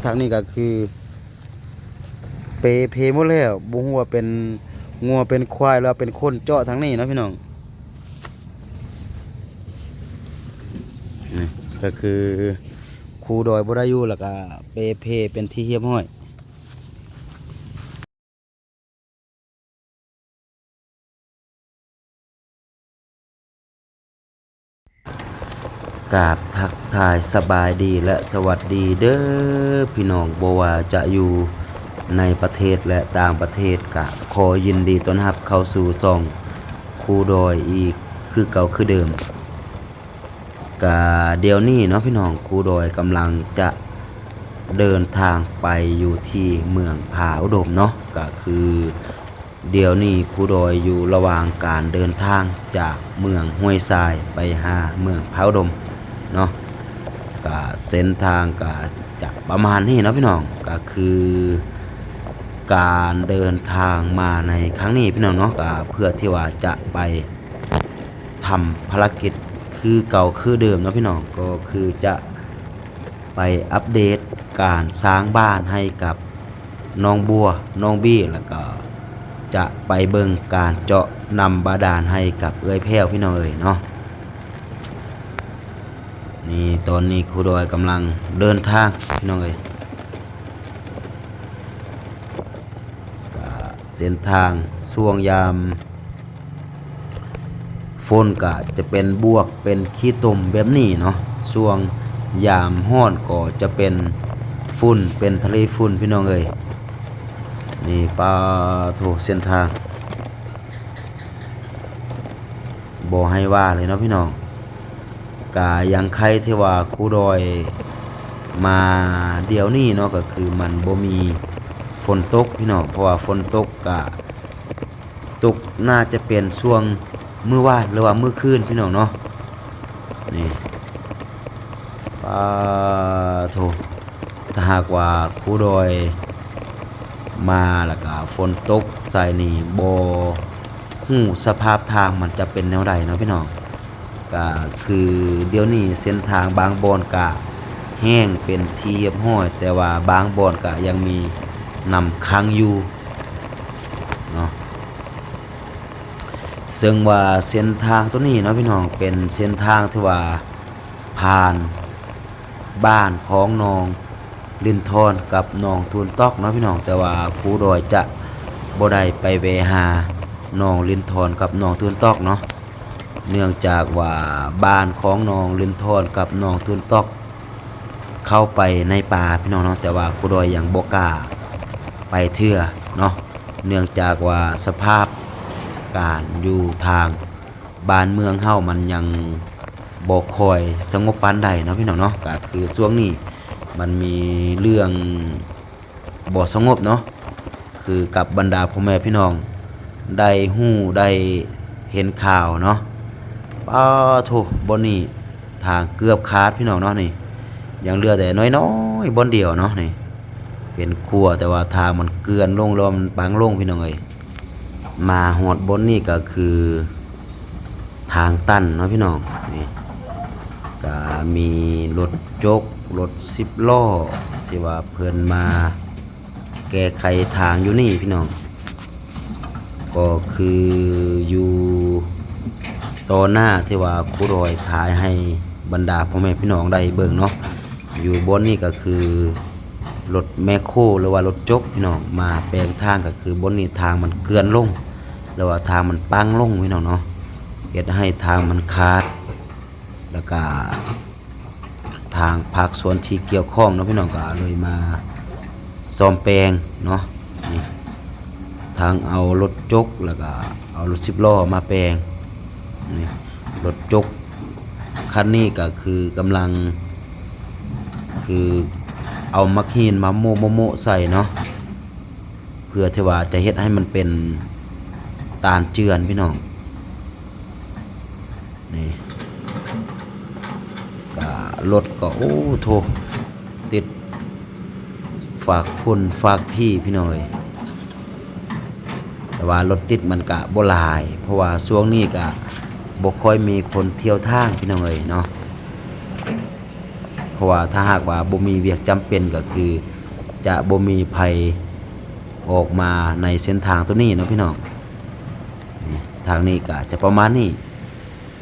ທາງນີ້ກໍຄືເປເພໝົດແລ້ວ, ບໍ່ຮູ້ວ່າເປັນງົວເປັນຄວາຍ ຫຼືວ່າເປັນຄົນເຈາະທາງນີ້ເນາະພີ່ນ້ອງ. ນີ້ກໍຄືຄູດອຍບໍ່ໄດ້ຢູ່ ແລ້ວກໍເປເພເປັນທີ່ຮຽບຮ້ອຍ. ກາບທັກທາຍສະບາຍດີ ແລະ ສະຫວັດດີເດີພີ່ນ້ອງ, ບໍ່ວ່າຈະຢູ່ໃນປະເທດ ແລະ ຕ່າງປະເທດ, ກະຂໍຍິນດີຕ້ອນຮັບເຂົ້າສູ່ຊ່ອງຄູດອຍອີກຄືເກົ່າຄືເດີມ. ກະດຽວນີ້ເນາະພີ່ນ້ອງ, ຄູດອຍກຳລັງຈະເດີນທາງໄປຢູ່ທີ່ເມືອງຜາອຸດົມເນາະ, ກະຄືດຽວນີ້ຄູດອຍຢູ່ລະຫວ່າງການເດີນທາງຈາກເມືອງຫ້ວຍຊາຍໄປຫາເມືອງຜາອຸດົມເນາະ, ກະເສັ້ນທາງກະຈະປະມານນີ້ເນາະພີ່ນ້ອງ. ກະຄືການເດີນທາງມາໃນຄັ້ງນີ້ພີ່ນ້ອງເນາະ, ກະເພື່ອທີ່ວ່າຈະໄປ ທຳພາລະກິດຄືເກົ່າຄືເດີມເນາະພີ່ນ້ອງ, ກໍຄືຈະໄປອັບເດດການສ້າງບ້ານໃຫ້ກັບນ້ອງບົວ ນ້ອງບີ ແລ້ວກໍຈະໄປເບິ່ງການເຈາະນ້ຳບາດານໃຫ້ກັບເອື້ອຍແພ້ວພີ່ນ້ອງເອີຍເນາະ. ນີ້ ຕອນນີ້ຄູດອຍກຳລັງເດີນທາງພີ່ນ້ອງເອີຍ, ກະເສັ້ນທາງຊ່ວງຍາມ ຝົນກະຈະເປັນບວກເປັນຂີ້ຕົມແບບນີ້ເນາະ, ຊ່ວງຍາມຮ້ອນກໍຈະເປັນຝຸ່ນ ເປັນທະເລຝຸ່ນພີ່ນ້ອງເອີຍ. ນີ້ ປາໂທ້ ເສັ້ນທາງບໍ່ໃຫ້ວ່າເລີຍເນາະພີ່ນ້ອງ. ກະຍັງໄຄທີ່ວ່າຄູດອຍມາດຽວນີ້ເນາະ, ກໍຄືມັນບໍ່ມີຝົນຕົກພີ່ນ້ອງ, ເພາະວ່າຝົນຕົກກະ ຕົກໜ້າຈະເປັນຊ່ວງມື້ວານ ຫຼືວ່າມື້ຄືນພີ່ນ້ອງເນາະ. ນີ້ ປາໂທ້ ຖ້າຫາກວ່າຄູດອຍມາແລ້ວກະຝົນຕົກໃສ່ນີ້ ບໍ່ຮູ້ສະພາບທາງມັນຈະເປັນແນວໃດເນາະພີ່ນ້ອງ. ກະຄືດຽວນີ້ເສັ້ນທາງບາງບ່ອນກະແຫ້ງເປັນທີ່ຮຽບຮ້ອຍ, ແຕ່ວ່າບາງບ່ອນກະຍັງມີນ້ຳຂັງຢູ່ເນາະ. ເຊິ່ງວ່າເສັ້ນທາງໂຕນີ້ເນາະພີ່ນ້ອງ ເປັນເສັ້ນທາງທີ່ວ່າຜ່ານບ້ານຂອງໜອງລິນທອນກັບໜອງຕູນຕອກເນາະພີ່ນ້ອງ, ແຕ່ວ່າຄູດອຍຈະບໍ່ໄດ້ໄປແວ່ຫາໜອງລິນທອນກັບໜອງຕູນຕອກເນາະ. ເນື່ອງຈາກວ່າບ້ານຂອງໜອງລິນທອນກັບໜອງຕູນຕອກເຂົ້າໄປໃນປ່າພີ່ນ້ອງເນາະ, ແຕ່ວ່າຄູດອຍຍັງບໍ່ກ້າໄປເທື່ອເນາະ, ເນື່ອງຈາກວ່າສະພາບການຢູ່ທາງບ້ານເມືອງເຮົາມັນຍັງບໍ່ຄ່ອຍສະຫງົບປານໃດເນາະພີ່ນ້ອງເນາະ. ກະຄືຊ່ວງນີ້ມັນມີເລື່ອງ ບໍ່ສະຫງົບເນາະ, ຄືກັບບັນດາພໍ່ແມ່ພີ່ນ້ອງໄດ້ຮູ້ໄດ້ເຫັນຂ່າວເນາະ. ປາໂທ້ ບ່ອນນີ້ທາງເກືອບຂາດພີ່ນ້ອງເນາະ, ນີ້ຍັງເຫຼືອແຕ່ນ້ອຍໆບ່ອນດຽວເນາະ, ນີ້ເປັນຂົວ ແຕ່ວ່າທາງມັນເກືອນລົງ ແລ້ວມັນປັງລົງພີ່ນ້ອງເອີຍ. ມາຮອດບ່ອນນີ້ກໍຄືທາງຕັນເນາະພີ່ນ້ອງ. ນີ້ກໍມີລົດຈົກ ລົດສິບລໍ້ ທີ່ວ່າເພິ່ນມາແກ້ໄຂທາງຢູ່ນີ້ພີ່ນ້ອງ, ກໍຄືຢູ່ຕໍ່ໜ້າທີ່ວ່າຄູດອຍຖ່າຍໃຫ້ບັນດາພໍ່ແມ່ພີ່ນ້ອງໄດ້ເບິ່ງເນາະ. ຢູ່ບ່ອນນີ້ກໍຄືລົດແມັກໂຄ ຫຼືວ່າລົດຈົກພີ່ນ້ອງ ມາແປງທາງ, ກໍຄືບ່ອນນີ້ທາງມັນເກືອນລົງ ຫຼືວ່າທາງມັນປັງລົງພີ່ນ້ອງເນາະ, ເຮັດໃຫ້ທາງມັນຂາດ ແລ້ວກະທາງພາກສ່ວນທີ່ກ່ຽວຂ້ອງເນາະພີ່ນ້ອງ ກໍເລີຍມາສ້ອມແປງເນາະ. ນີ້ ທັງເອົາລົດຈົກ ແລ້ວກະເອົາລົດສິບລໍ້ມາແປງ. ນີ້ ລົດຈົກຄັນນີ້ກໍຄືກຳລັງ ຄືເອົາໝາກຫີນມາໂມະໆໆໃສ່ເນາະ, ເພື່ອທີ່ວ່າຈະເຮັດໃຫ້ມັນເປັນຕານເຈື່ອນພີ່ນ້ອງ. ນີ້ ກະລົດກໍ ໂອ້ໂທ້ ຕິດຟາກພຸ້ນຟາກພີ້ພີ່ນ້ອງເອີຍ, ແຕ່ວ່າລົດຕິດມັນກະບໍ່ຫຼາຍ ເພາະວ່າຊ່ວງນີ້ກະບໍ່ຄ່ອຍມີຄົນທ່ຽວທາງພີ່ນ້ອງເອີຍເນາະ. ເພ ະວ່າຖ້າຫາກວ່າບໍ່ມີວຽກຈຳເປັນ ກໍຄືຈະບໍ່ມີໃຜອອກມາໃນເສັ້ນທາງໂຕນີ້ເນາະພີ່ນ້ອງ. ນີ້ ທາງນີ້ກໍຈະປະມານນີ້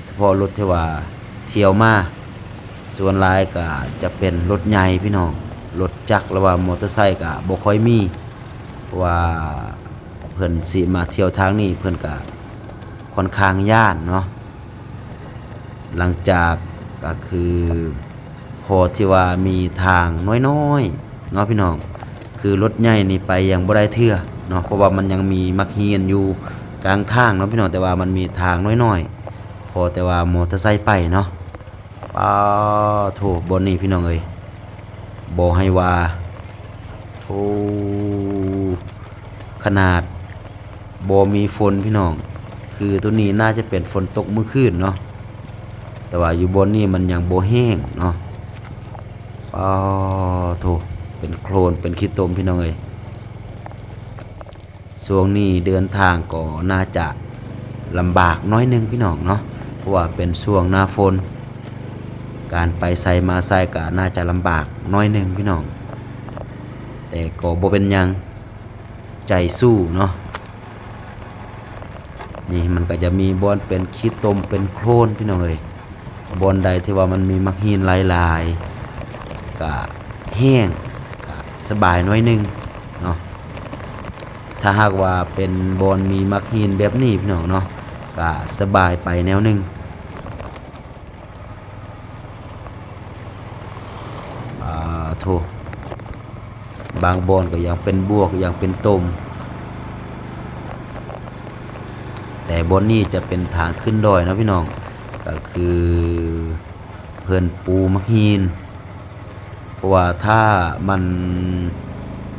ສະເພາະລົດທີ່ວ່າທ່ຽວມາ ສ່ວນຫຼາຍກໍຈະເປັນລົດໃຫຍ່ພີ່ນ້ອງ, ລົດຈັກ ຫຼືວ່າມໍເຕີໄຊກໍບໍ່ຄ່ອຍມີ ເພາະວ່າເພິ່ນຊິມາທ່ຽວທາງນີ້ ເພິ່ນກໍຄ່ອນຂ້າງຢ້ານເນາະ. ຫຼັງຈາກກໍຄື ພໍທີ່ວ່າມີທາງນ້ອຍໆເນາະພີ່ນ້ອງ, ຄືລົດໃຫຍ່ນີ້ໄປຍັງບໍ່ໄດ້ເທື່ອເນາະ ເພາະວ່າມັນຍັງມີໝາກຫີນຢູ່ກາງທາງເນາະພີ່ນ້ອງ, ແຕ່ວ່າມັນມີທາງນ້ອຍໆ ພໍແຕ່ວ່າມໍເຕີໄຊໄປເນາະ. ປາໂທ້ ບ່ອນນີ້ພີ່ນ້ອງເອີຍ ບໍ່ໃຫ້ວ່າ ໂທ້ ຂະໜາດບໍ່ມີຝົນພີ່ນ້ອງ, ຄືໂຕນີ້ໜ້າຈະເປັນຝົນຕົກມື້ຄືນເນາະ ແຕ່ວ່າຢູ່ບ່ອນນີ້ມັນຍັງບໍ່ແຫ້ງເນາະ. ປາໂທ້ ເປັນໂຄລນເປັນຂີ້ຕົມພີ່ນ້ອງເອີຍ. ຊ່ວງນີ້ເດີນທາງກໍໜ້າຈະລຳບາກໜ້ອຍໜຶ່ງພີ່ນ້ອງເນາະ ເພາະວ່າເປັນຊ່ວງໜ້າຝົນ, ການໄປໃສມາໃສກໍໜ້າຈະລຳບາກໜ້ອຍໜຶ່ງພີ່ນ້ອງ, ແຕ່ກໍບໍ່ເປັນຫຍັງ ໃຈສູ້ເນາະ. ນີ້ມັນກໍຈະມີບ່ອນເປັນຂີ້ຕົມເປັນໂຄລນພີ່ນ້ອງເອີຍ, ບ່ອນໃດທີ່ວ່າມັນມີໝາກຫີນຫຼາຍໆ ກະແຫ້ງ ກະສະບາຍໜ້ອຍໜຶ່ງເນາະ. ຖ້າຫາກວ່າເປັນບ່ອນມີໝາກຫີນແບບນີ້ພີ່ນ້ອງເນາະ ກະສະບາຍໄປແນວໜຶ່ງ. ອາໂທ້ ບາງບ່ອນກໍຍັງເປັນບວກ ຍັງເປັນຕົມ, ແຕ່ບ່ອນນີ້ຈະເປັນທາງຂຶ້ນດອຍເນາະພີ່ນ້ອງ, ກໍຄືເພິ່ນປູໝາກຫີນ ເພາະວ່າຖ້າມັນ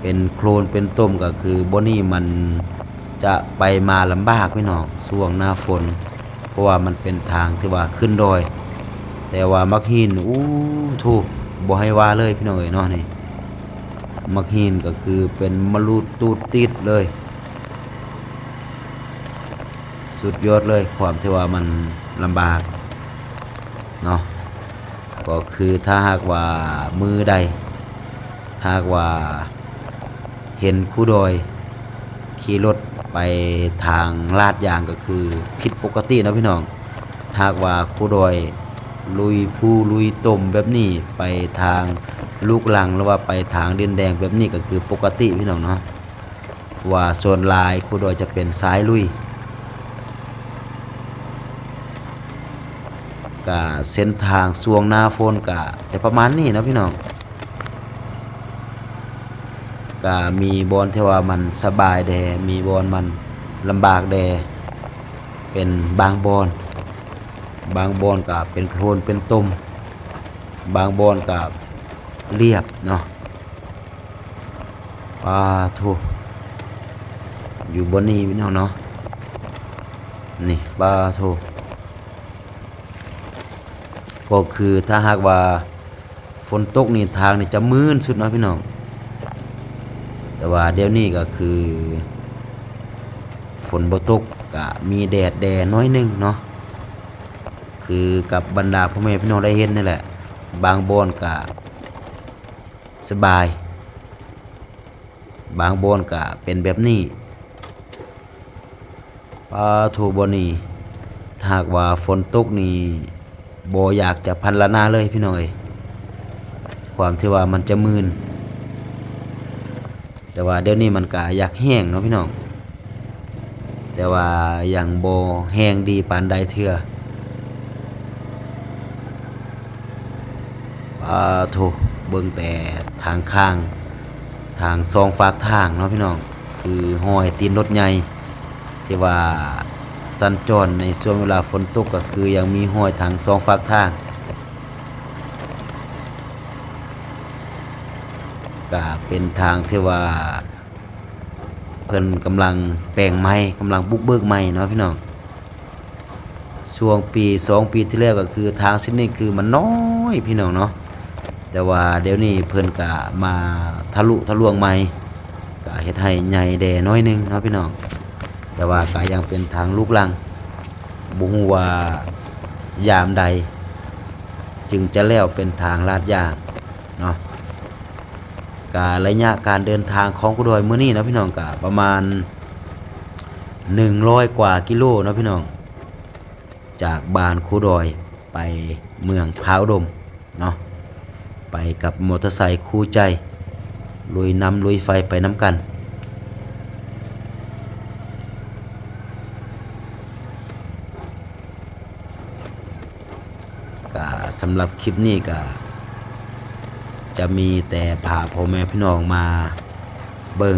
ເປັນໂຄລນເປັນຕົມ ກໍຄືບ່ອນນີ້ມັນຈະໄປມາລຳບາກພີ່ນ້ອງ ຊ່ວງໜ້າຝົນ, ເພາະວ່າມັນເປັນທາງທີ່ວ່າຂຶ້ນດອຍ. ແຕ່ວ່າໝາກຫີນ ໂອ້ໂທ້ ບໍ່ໃຫ້ວ່າເລີຍພີ່ນ້ອງເອີຍເນາະ, ນີ້ໝາກຫີນກໍຄືເປັນມະລຸດຕູດຕິດເລີຍ. ສຸດຍອດເລີຍ ຄວາມທີ່ວ່າມັນລຳບາກເນາະ, ກໍຄືຖ້າຫາກວ່າມື້ໃດ ຖ້າຫາກວ່າເຫັນຄູດອຍຂີ່ລົດໄປທາງລາດຢາງ ກໍຄືຜິດປົກກະຕິເນາະພີ່ນ້ອງ. ຖ້າຫາກວ່າຄູດອຍລຸຍພູລຸຍຕົມແບບນີ້ ໄປທາງລູກລັງ ຫຼືວ່າໄປທາງດິນແດງແບບນີ້ ກໍຄືປົກກະຕິພີ່ນ້ອງເນາະ. ເພາະວ່າສ່ວນຫຼາຍຄູດອຍຈະເປັນຊາຍລຸຍ. ກະເສັ້ນທາງຊ່ວງໜ້າຝົນກະຈະປະມານນີ້ເນາະພີ່ນ້ອງ, ກະມີບ່ອນທີ່ວ່າມັນສະບາຍແດ່ ມີບ່ອນມັນລຳບາກແດ່ ເປັນບາງບ່ອນ, ບາງບ່ອນກະເປັນໂຄລນເປັນຕົມ, ບາງບ່ອນກະລຽບເນາະ. ປາໂທ້ ຢູ່ບ່ອນນີ້ພີ່ນ້ອງເນາະ, ນີ້ ປາໂທ້ ກໍຄືຖ້າຫາກວ່າຝົນຕົກນີ້ ທາງນີ້ຈະມື່ນສຸດເນາະພີ່ນ້ອງ. ແຕ່ວ່າດຽວນີ້ກໍຄືຝົນບໍ່ຕົກ ກະມີແດດແດ່ໜ້ອຍໜຶ່ງເນາະ, ຄືກັບບັນດາພໍ່ແມ່ພີ່ນ້ອງໄດ້ເຫັນນີ້ແຫຼະ, ບາງບ່ອນກະ ສະບາຍ, ບາງບ່ອນກະເປັນແບບນີ້. ປາໂທ້ ບ່ອນນີ້ ຖ້າຫາກວ່າຝົນຕົກນີ້ ບໍ່ຢາກຈະພັນລະນາເລີຍພີ່ນ້ອງເອີຍ, ຄວາມທີ່ວ່າມັນຈະມື່ນ. ແຕ່ວ່າດຽວນີ້ມັນກະຢາກແຫ້ງເນາະພີ່ນ້ອງ, ແຕ່ວ່າຍັງບໍ່ແຫ້ງດີປານໃດເທື່ອ. ປາໂທ້ ເບິ່ງແຕ່ທາງຂ້າງ ທາງສອງຟາກທາງເນາະພີ່ນ້ອງ, ຄືຮອຍຕີນລົດໃຫຍ່ ທີ່ວ່າສັນຈອນໃນຊ່ວງເວລາຝົນຕົກ ກໍຄືຍັງມີຮອຍທັງສອງຟາກທາງ. ກະເປັນທາງທີ່ວ່າເພິ່ນກຳລັງແປງໃໝ່ ກຳລັງບຸກເບີກໃໝ່ເນາະພີ່ນ້ອງ. ຊ່ວງປີສອງປີທີ່ແລ້ວ ກໍຄືທາງເສັ້ນນີ້ຄືມັນນ້ອຍພີ່ນ້ອງເນາະ, ແຕ່ວ່າດຽວນີ້ເພິ່ນກະມາທະລຸທະລວງໃໝ່ ກະເຮັດໃຫ້ໃຫຍ່ແດ່ໜ້ອຍໜຶ່ງເນາະພີ່ນ້ອງ. ແຕ່ວ່າກໍຍັງເປັນທາງລູກລັງ, ບໍ່ຮູ້ວ່າຍາມໃດຈຶ່ງຈະແລ້ວເປັນທາງລາດຢາງ. ເນາະ. ກະໄລຍະການເດີນທາງຂອງຄູດອຍມື້ນີ້ເນາະພີ່ນ້ອງ ກະປະມານໜຶ່ງຮ້ອຍກວ່າກິໂລເນາະພີ່ນ້ອງ ຈາກບ້ານຄູດອຍໄປເມືອງຜາອຸດົມເນາະ ໄປກັບມໍເຕີໄຊຄູ່ໃຈ ລຸຍນ້ຳລຸຍໄຟໄປນຳກັນ. ກະສຳລັບຄລິບນີ້ກະຈະມີແຕ່ພາພໍ່ແມ່ພີ່ນ້ອງມາເບິ່ງ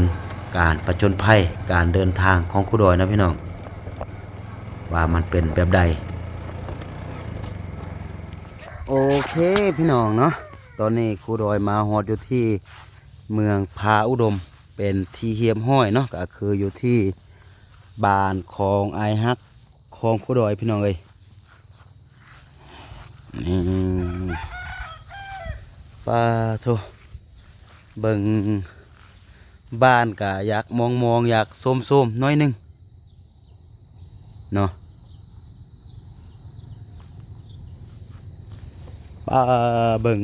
ການປະຈົນໄພ ການເດີນທາງຂອງຄູດອຍນະພີ່ນ້ອງ ວ່າມັນເປັນແບບໃດ. ໂອເຄພີ່ນ້ອງເນາະ ຕອນນີ້ຄູດອຍມາຮອດຢູ່ທີ່ເມືອງຜາອຸດົມເປັນທີ່ຮຽບຮ້ອຍເນາະ ກະຄືຢູ່ທີ່ບ້ານຂອງອ້າຍຮັກ ຂອງຄູດອຍພີ່ນ້ອງເອີຍ. ນີ້ ປາໂທ້ ເບິ່ງບ້ານກະຢາກມອງໆ ຢາກໂຊມໆ ໜ້ອຍໜຶ່ງເນາະ. ປາ ເບິ່ງ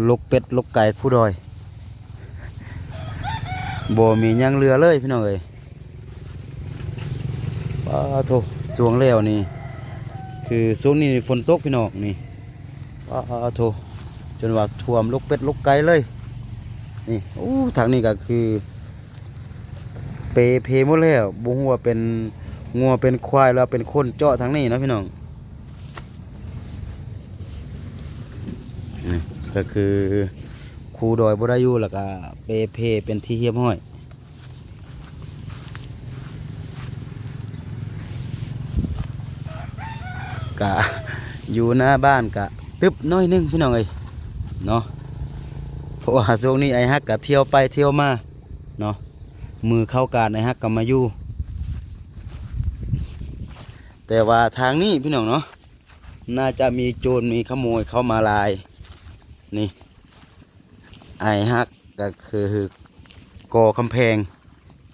ຫຼົກເປັດຫຼົກໄກ່ຄູດອຍ ບໍ່ມີຫຍັງເຫຼືອເລີຍພີ່ນ້ອງເອີຍ. ປາໂທ້ ຊ່ວງແລ້ວນີ້ ຄືຊ່ວງນີ້ຝົນຕົກພີ່ນ້ອງນີ້ ປາໂທ້ ຈົນວ່າຖ້ວມຫຼົກເປັດຫຼົກໄກ່ເລີຍ. ນີ້ ໂອ້ ທາງນີ້ກະຄື ເປເພໝົດແລ້ວ ບໍ່ຮູ້ວ່າເປັນງົວເປັນຄວາຍ ຫຼືວ່າເປັນຄົນເຈາະທາງນີ້ເນາະພີ່ນ້ອງ. ນີ້ກະຄືຄູດອຍບໍ່ໄດ້ຢູ່ ແລ້ວກະເປເພເປັນທີ່ຮຽບຮ້ອຍ ກະຢູ່ໜ້າບ້ານກະຕຶບໜ້ອຍໜຶ່ງພີ່ນ້ອງເອີຍເນາະ. ເພາະວ່າຊ່ວງນີ້ອ້າຍຮັກກະທ່ຽວໄປທ່ຽວມາເນາະ ມື້ເຂົ້າການອ້າຍຮັກກະມາຢູ່. ແຕ່ວ່າທາງນີ້ພີ່ນ້ອງເນາະ ໜ້າຈະມີໂຈນມີຂະໂມຍເຂົ້າມາຫຼາຍ. ນີ້ ອ້າຍຮັກກະຄືກໍ່ກຳແພງ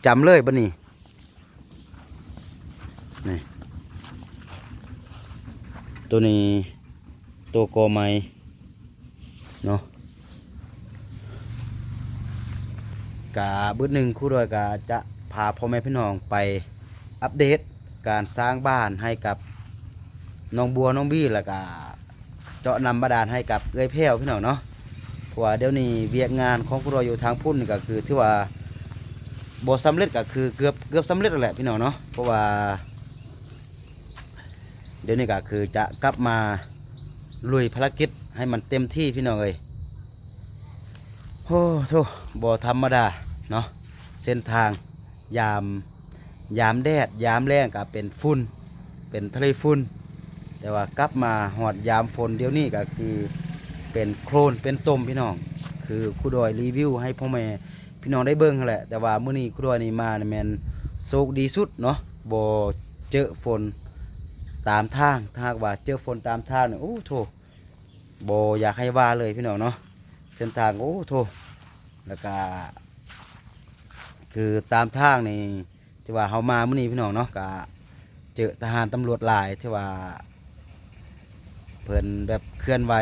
ຈຳເລີຍບັດນີ້. ນີ້ ໂຕນີ້ໂຕກໍ່ໃໝ່ເນາະ. ກະບຶດໜຶ່ງຄູດອຍກະຈະພາພໍ່ແມ່ພີ່ນ້ອງໄປອັບເດດການສ້າງບ້ານໃຫ້ກັບນ້ອງບົວນ້ອງບີ ແລ້ວກະເຈາະນ້ຳບາດານໃຫ້ກັບເອື້ອຍແພ້ວພີ່ນ້ອງເນາະ. ເພາະວ່າດຽວນີ້ວຽກງານຂອງຄູດອຍຢູ່ທາງພຸ້ນນີ້ກະຄືຖືວ່າບໍ່ສຳເລັດ ກະຄືເກືອບ ເກືອບສຳເລັດແລ້ວແຫຼະພີ່ນ້ອງເນາະ. ເພາະວ່າ ດຽວນີ້ກະຄືຈະກັບມາລຸຍພາລະກິດໃຫ້ມັນເຕັມທີ່ພີ່ນ້ອງເອີຍ. ໂອ້ໂທ້ ບໍ່ທຳມະດາເນາະ ເສັ້ນທາງ ຍາມ ຍາມແດດ ຍາມແລ້ງກະເປັນຝຸ່ນ ເປັນທະເລຝຸ່ນ ແຕ່ວ່າກັບມາຮອດຍາມຝົນດຽວນີ້ກະຄືເປັນໂຄລນເປັນຕົມພີ່ນ້ອງ. ຄືຄູດອຍຣີວິວໃຫ້ພໍ່ແມ່ ພີ່ນ້ອງໄດ້ເບິ່ງຫັ້ນແຫຼະ ແຕ່ວ່າມື້ນີ້ຄູດອຍນີ້ມານີ້ແມ່ນໂຊກດີສຸດເນາະ ບໍ່ເຈີຝົນຕາມທາງ. ຖ້າຫາກວ່າເຈີຝົນຕາມທາງນີ້ ໂອ້ໂທ້ ບໍ່ຢາກໃຫ້ວ່າເລີຍພີ່ນ້ອງເນາະ ເສັ້ນທາງ ໂອ້ໂທ້. ແລ້ວກະຄືຕາມທາງນີ້ ທີ່ວ່າເຮົາມາມື້ນີ້ພີ່ນ້ອງເນາະ ກະເຈີທະຫານຕຳຫຼວດຫຼາຍ ທີ່ວ່າ ເພິ່ນແບບເຄື່ອນໄຫວ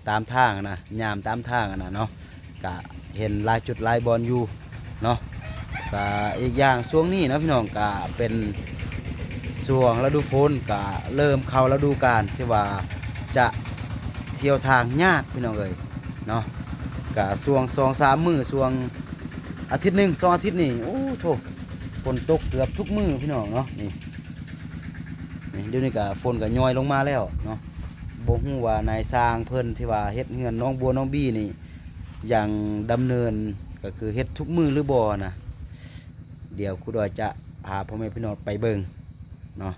ຕາມທາງຫັ້ນນະ ຍາມຕາມທາງຫັ້ນນະເນາະ ກະເຫັນຫຼາຍຈຸດຫຼາຍບ່ອນຢູ່ເນາະ. ກະອີກຢ່າງຊ່ວງນີ້ເນາະພີ່ນ້ອງ ກະເປັນຊ່ວງລະດູຝົນ ກະເລີ່ມເຂົ້າລະດູການທີ່ວ່າຈະທ່ຽວທາງຍາກພີ່ນ້ອງເອີຍເນາະ. ກະຊ່ວງສອງສາມມື້ ຊ່ວງອາທິດໜຶ່ງສອງອາທິດນີ້ ໂອ້ໂທ້ ຝົນຕົກເກືອບທຸກມື້ພີ່ນ້ອງເນາະ. ນີ້ ນີ້ ດຽວນີ້ກະຝົນກະຍ້ອຍລົງມາແລ້ວເນາະ. ບໍ່ຮູ້ວ່ານາຍຊ່າງເພິ່ນທີ່ວ່າເຮັດເຮືອນນ້ອງບົວນ້ອງບີນີ້ ຍັງດຳເນີນ ກະຄືເຮັດທຸກມື້ຫຼືບໍ່ນະ. ດຽວຄູດອຍຈະພາພໍ່ແມ່ພີ່ນ້ອງໄປເບິ່ງເນາະ.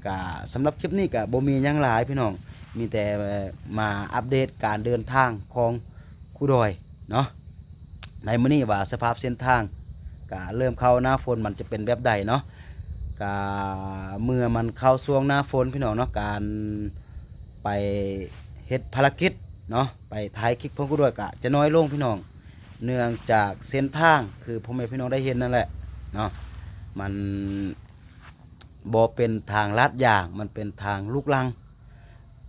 ກະສຳລັບຄລິບນີ້ກະບໍ່ມີຫຍັງຫຼາຍພີ່ນ້ອງ ມີແຕ່ມາອັບເດດການເດີນທາງຂອງຄູດອຍເນາະ ໃນມື້ນີ້ວ່າສະພາບເສັ້ນທາງ ກະເລີ່ມເຂົ້າໜ້າຝົນມັນຈະເປັນແບບໃດເນາະ. ກະເມື່ອມັນເຂົ້າຊ່ວງໜ້າຝົນພີ່ນ້ອງເນາະ ການໄປເຮັດພາລະກິດເນາະ ໄປຖ່າຍຄລິບຂອງຄູດອຍກະຈະນ້ອຍລົງພີ່ນ້ອງ ເນື່ອງຈາກເສັ້ນທາງຄືພໍ່ແມ່ພີ່ນ້ອງໄດ້ເຫັນນັ້ນແຫຼະເນາະ ມັນບໍ່ເປັນທາງລາດຢາງ ມັນເປັນທາງລູກລັງ.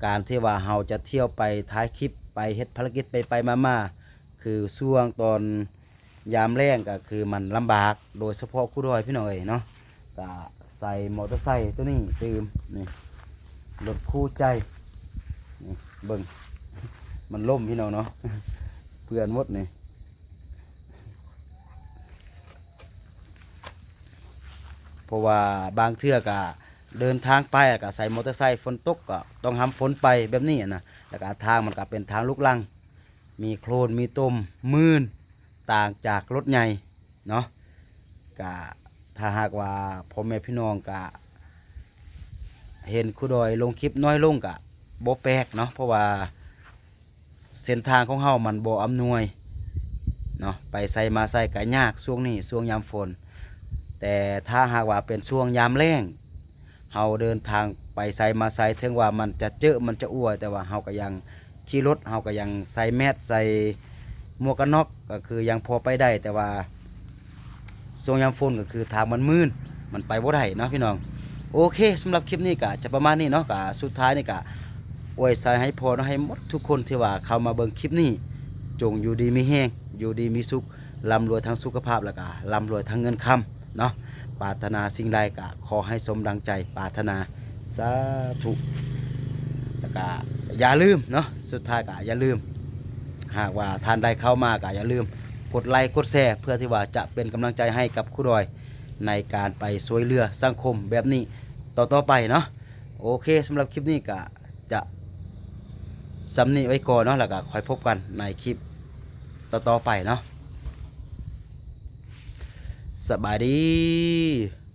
ການທີ່ວ່າເຮົາຈະທ່ຽວໄປຖ່າຍຄລິບ ໄປເຮັດພາລະກິດໄປໆມາໆ ຄືຊ່ວງຕອນຍາມແລ້ງກໍຄືມັນລຳບາກ ໂດຍສະເພາະຄູດອຍ ພີ່ນ້ອງເອີຍເນາະ ກໍໃສ່ມໍເຕີໄຊໂຕນີ້ຕື່ມ ນີ້ ລົດຄູ່ໃຈ ນີ້ເບິ່ງ ມັນລົ້ມ ພີ່ນ້ອງເນາະ ເປື້ອນໝົດນີ້ ເພາະວ່າບາງເທື່ອກະເດີນທາງໄປ ແລ້ວກະໃສ່ມໍເຕີໄຊ ຝົນຕົກກໍຕ້ອງຫຳຝົນໄປແບບນີ້ນະ ແລ້ວກະທາງມັນກະເປັນທາງລຸກລັງ ມີໂຄລນ ມີຕົມ ມື່ນ ຕ່າງຈາກລົດໃຫຍ່ເນາະ ກະຖ້າຫາກວ່າພໍ່ແມ່ພີ່ນ້ອງກະເຫັນຄູດອຍລົງຄລິບນ້ອຍລົງກະບໍ່ແປກເນາະ ເພາະວ່າ ເສັ້ນທາງຂອງເຮົາມັນບໍ່ອຳນວຍເນາະ ໄປໃສມາໃສກະຍາກຊ່ວງນີ້ ຊ່ວງຍາມຝົນ ແຕ່ຖ້າຫາກວ່າເປັນຊ່ວງຍາມແລ້ງ ເຮົາເດີນທາງໄປໃສມາໃສ ເຖິງວ່າມັນຈະເຈີະ ມັນຈະອົວ ແຕ່ວ່າເຮົາກໍຍັງຂີ່ລົດ ເຮົາກໍຍັງໃສ່ແມັດ ໃສ່ໝວກກັນນັອກ ກໍຄືຍັງພໍໄປໄດ້ ແຕ່ວ່າ ຊ່ວງຍາມຝົນກໍຄືທາງມັນມື່ນ ມັນໄປບໍ່ໄດ້ເນາະພີ່ນ້ອງ. ໂອເຄ ສຳລັບຄລິບນີ້ກໍຈະປະມານນີ້ເນາະ ກໍສຸດທ້າຍນີ້ກໍອວຍໄຊໃຫ້ພອນໃຫ້ໝົດທຸກຄົນທີ່ວ່າເຂົ້າມາເບິ່ງຄລິບນີ້ ຈົ່ງຢູ່ດີມີແຮງ ຢູ່ດີມີສຸກ ລ່ຳລວຍທາງສຸຂະພາບ ແລ້ວກໍລ່ຳລວຍທາງເງິນຄຳເນາະ. ປາດຖະໜາສິ່ງໃດກໍຂໍໃຫ້ສົມດັ່ງໃຈປາດຖະໜາ ສາທຸ. ແລ້ວກໍຢ່າລືມເນາະ ສຸດທ້າຍກໍຢ່າລືມ ຫາກວ່າທ່ານໃດເຂົ້າມາກໍຢ່າລືມກົດໄລກົດແຊ ເພື່ອທີ່ວ່າຈະເປັນກຳລັງໃຈໃຫ້ກັບຄູດອຍ ໃນການໄປຊ່ວຍເຫຼືອສັງຄົມແບບນີ້ຕໍ່ໆໄປເນາະ. ໂອເຄ ສຳລັບຄລິບນີ້ກະຈະສ່ຳນີ້ໄວ້ກ່ອນເນາະ ແລ້ວກະຄ່ອຍພົບກັນໃນຄລິບຕໍ່ໆໄປເນາະ. ສະບາຍດີ.